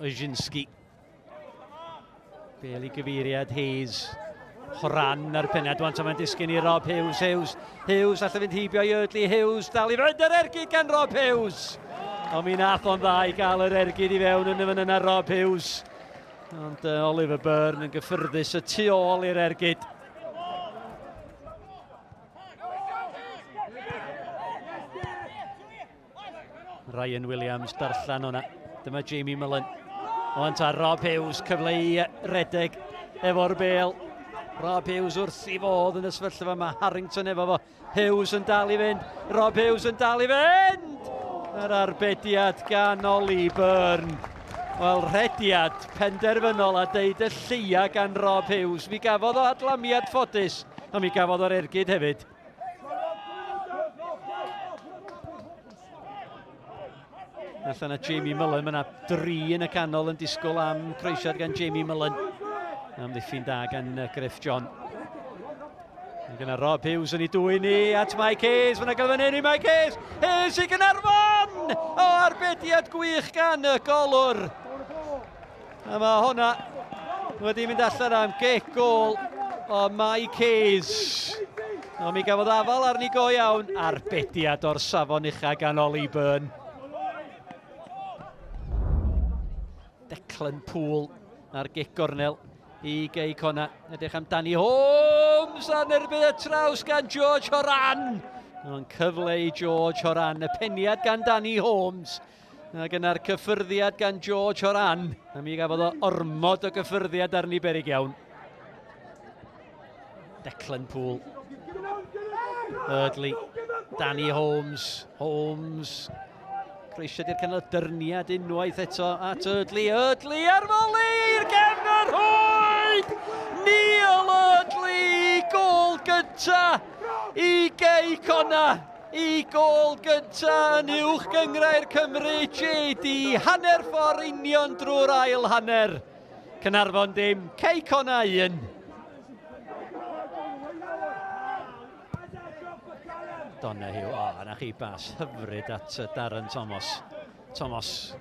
Ojinski. Bel i gyfeiriad Hayes. Horan ar pennad wan, mae'n disgyn i Rob Hughes. Hughes, Hughes allan fynd heibio i Eardley. Hughes dal i fynd yr ergyd gan Rob Hughes. Ond mi nath o'n dda i gael yr ergyd i fewn yn y fan yna Rob Hughes. Ond uh, Oliver Byrne yn gyffyrddus y tu ôl i'r ergyd. Ryan Williams darllen o'na. Dyma Jamie Mullen. Ond ta Rob Hughes, cyfle i redeg efo'r bel. Rob Hughes wrth i fod yn y sefyllfa yma. Harrington efo fo. Hughes yn dal i fynd. Rob Hughes yn dal i fynd! Yr arbediad gan Ollie Byrne. Wel, rhediad penderfynol a deud y lleia gan Rob Hughes. Mi gafodd o adlamiad ffodus, ond mi gafodd o'r ergyd hefyd. Allan a Jamie Mullen, mae yna dri yn y canol yn disgwyl am croesiad gan Jamie Mullen. Amddiffyn da gan Griff John. Mae gyda Rob Hughes yn ei dwy'n ni at Mike Hayes. Mae'n gael fan hyn i Mike Hayes. Hayes i Gynarfon! O, arbediad gwych gan y golwr. A mae hwnna wedi mynd allan am gic gol o Mike Hayes. O, mi gafodd afal arni go iawn. Arbediad o'r safon ucha gan Ollie Byrne. Declan Poole ar gic gornel i Gei Cona. Edrych am Danny Holmes a'n erbyn y traws gan George Horan. Ond cyfle i George Horan, y peniad gan Danny Holmes. Ac yna'r cyffyrddiad gan George Horan. A mi gafodd o ormod o gyffyrddiad arni berig iawn. Declan Poole. Eardley. Danny Holmes. Holmes. Croesiad i'r canol dyrniad unwaith eto at Eardley. Eardley ar foli i'r gefn yr rhwyd! Neil Eardley! Gôl gynta i Gei Connah! I gôl gynta yn uwch gynghrair Cymru, JD, hanner ffordd union drwy'r ail hanner. Caernarfon dim, Cei Connah 1. Donahue, o, oh, na chi bas hyfryd at Darren Thomas. Thomas.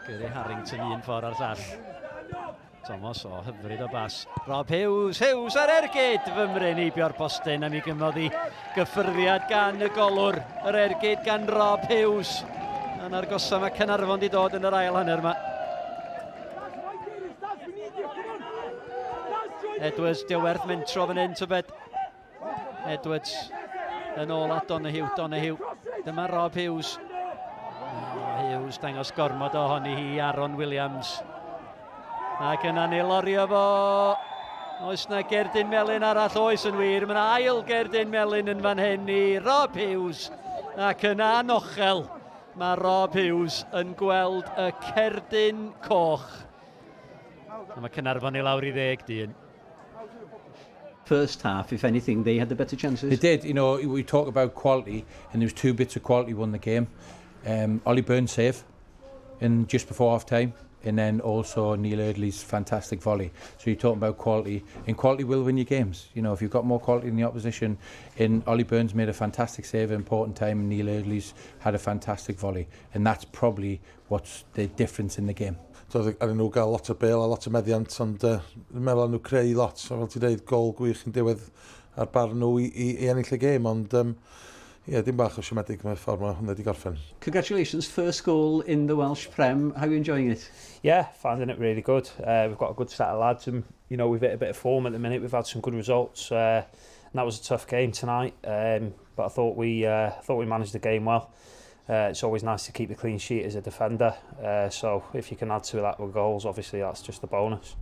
Gyrru Harrington un ffordd a'r llall. Thomas o hyfryd o bas. Rob Hughes, Hughes ar ergyd! Fymryn heibio'r postyn a mi gymodd i gyffyrddiad gan y golwr. Yr ergyd gan Rob Hughes. Yn argosa mae Caernarfon di dod yn yr ail hanner yma. Edwards, dio werth mentro fan hyn, tybed. Edwards yn ôl at Donahue, Donahue. Dyma Rob Hughes. Oh, Hughes dangos gormod ohoni hi Aaron Williams. Ac yna ni lorio fo. Oes na gerdyn melyn arall? Oes yn wir. Mae yna ail gerdyn melyn yn fan hyn i Rob Hughes. Ac yna anochel mae Rob Hughes yn gweld y cerdyn coch. A mae Caernarfon i lawr i ddeg dyn. First half, if anything, they had the better chances. They did. You know, we talk about quality, and there was two bits of quality won the game. Um, Ollie Burns save in just before half time, and then also Neil Eardley's fantastic volley. So you're talking about quality, and quality will win you games. You know, if you've got more quality than the opposition, and Ollie Burns made a fantastic save at an important time, and Neil Eardley's had a fantastic volley, and that's probably what's the difference in the game. Doedd arnyn nhw gael lot o bel a lot o meddiant, ond uh, dwi'n meddwl nhw creu lot. So, fel ti'n dweud, gol gwych yn diwedd ar barn nhw i, i, i ennill y gêm, ond um, yeah, dim bach o siomedig mae'r ffordd mae hwnna wedi gorffen. Congratulations, first goal in the Welsh Prem. How are you enjoying it? Yeah, finding it really good. Uh, we've got a good set of lads and, you know, we've hit a bit of form at the minute. We've had some good results. Uh, and that was a tough game tonight, um, but I thought we, uh, thought we managed the game well. Uh, it's always nice to keep the clean sheet as a defender, uh, so if you can add to that with goals, obviously that's just a bonus.